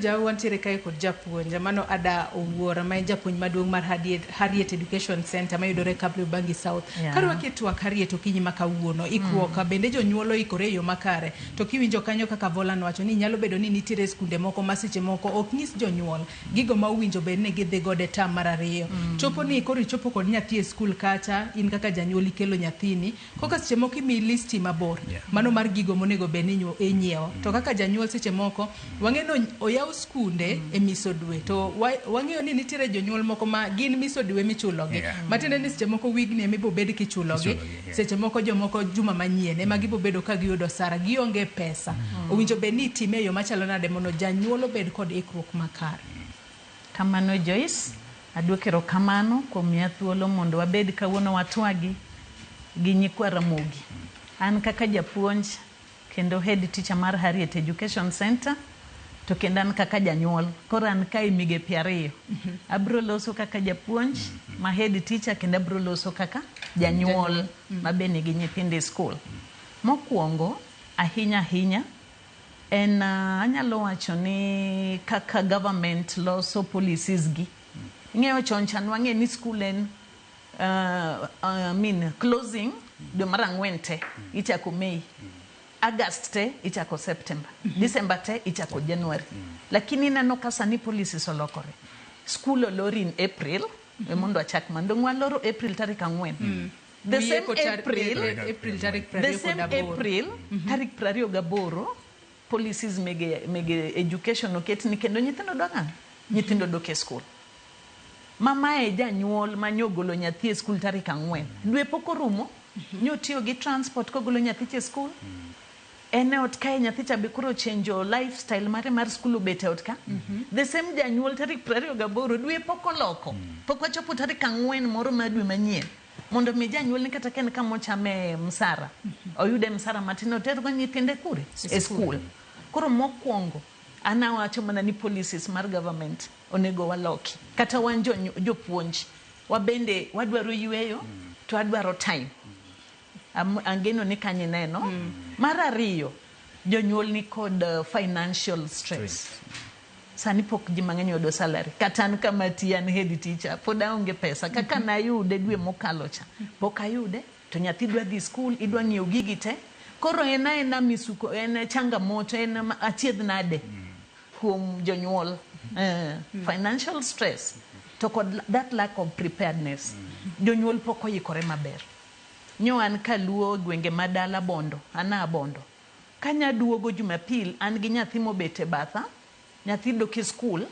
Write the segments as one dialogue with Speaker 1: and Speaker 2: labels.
Speaker 1: Jaw wantiere kae kod japuonj mano Ada Owuor ma en japuonj maduong' mar Harriet Education Center mayudore Kariobangi South. Karwaki e twak Harriet okinyi ma kawuono, ikruok bende jonyuol oikore e yo makare. To kiwinjo kanyo kaka Volan wacho ni nyalo bedo ni nitiere skunde moko ma seche moko ok nyis jonyuol gigo ma owinjo bed ni gidhi godo e term mar ariyo. Chopo ni koro ichopo kod nyathi e skul kacha, in kaka janyuol ikelo nyathini, koka seche moko imiyi listi mabor mano mar gigo monego bed ni inyiewo. To kaka janyuol seche moko wang'eyo ni oyaw skunde e miso dwe to wang'eyo ni nitiere jonyuol moko ma gin miso dwe michulogi. Matiende ni seche moko wigni ema ibiro bed kichulogi, seche moko jomoko juma manyien ema gibiro bedo ka giyudo osara, gionge pesa. Owinjo bed ni itime e yo machalo nade mondo janyuol obed kod ikruok makare?
Speaker 2: Kamano Joyce, aduoko erokamano kuom miya thuolo mondo wabed kawuono watwagi gi nyikwa Ramogi. An kaka japuonj kendo head teacher mar Harriet Education Center to kendo an kaka janyuol. Koro an kae e migepe ariyo. Abiro loso kaka japuonj ma head teacher kendo abiro loso kaka janyuol ma be nigi nyithindo e skul. Mokuongo ahinya ahinya en anyalo wacho ni kaka government loso policies gi. Ing'eyo chon cha nwang'e ni skul en I mean closing dwe mar ang'wen te ichako May. August te ichako September. December te ichako January. Lakini ineno ka sani policies olokore. Skul olor in April we mondo achak mano. Dong' waloro April tarik ang'wen. The same April,
Speaker 1: April tarik
Speaker 2: the same April tarik 28 policies mege education oket ni kendo nyithindo dok ang'o? Nyithindo dok e skul. Ma mae janyuol ma nyogolo nyathi e skul tarik ang'wen. Dwe pok orumo, nyotiyo gi transport kogolo nyathi e skul. En e ot kae nyathi cha be koro ochenjo lifestyle mare mar skul obet e ot ka. The same janyuol tarik 28 dwe pok oloko. Pok wachopo tarik ang'wen moro mar dwe manyien. Mondo mi janyuol ni kata ka en kama ochame msara, oyude msara matin otergo nyithinde kure? E skul. Koro mokwongo an awacho mana ni policies mar government onego waloki. Kata wan jopuonj, wabende wadwaro yueyo to adwaro time. Angeno ni kanyo ineno. Mar ariyo, jonyuol ni kod financial stress. Sani pok ji mang'eny oyudo salary. Kata an kama atiye an head teacher, pod aonge pesa. Kaka nayude dwe mokalo cha, pok ayude. To nyathi dwa dhi skul, idwa ng'iewo gigi te. Koro en aena misuko, en changamoto, en achiedh nade kuom jonyuol. Financial stress to kod that lack of preparedness. Jonyuol pok oikore maber. Nyo an kaluo gwenge ma dala Bondo, an aa Bondo. Kanya duogo Jumapil, an gi nyathi mobet e batha, nyathi dok e skul,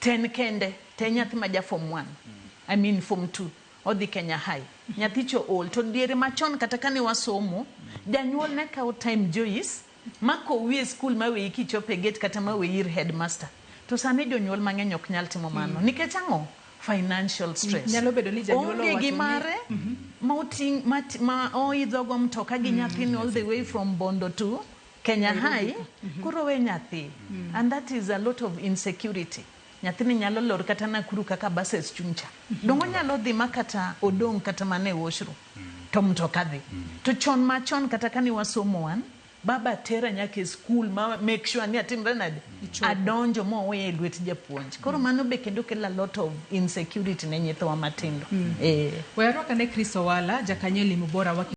Speaker 2: to en kende, to en nyathi ma ja form 1, I mean form 2, odhi Kenya High. Nyathi cha ool, to diere machon kata kane wasomo, janyuol ne kawo time Joyce, ma kowi e skul ma weyi kichopo e gate kata ma weyi ir headmaster. To sani jonyuol mang'eny ok nyal timo mano. Nikech ang'o? Financial stress.
Speaker 1: Nyalo bedo ni janyuol
Speaker 2: Onge gi mare ma oting' ma oidho go mtoka gi nyathini all the way from Bondo to Kenya High, koro we nyathi. And that is a lot of insecurity. Nyathini nyalo lor kata Nakuru kaka buses chung' cha. Dong' onyalo dhi ma kata odong' kata mana e washroom. To mtoka dhi. To chon machon kata kane wasomo wan, baba tera nyaka e skul ma make sure ni atimre nade? Adonjo moweya e lwet japuonj. Koro mano be kendo kelo a lot of insecurity ne nyithiwa matindo.
Speaker 1: We arwak ane Chris Owala, jakanyo Elimu Bora.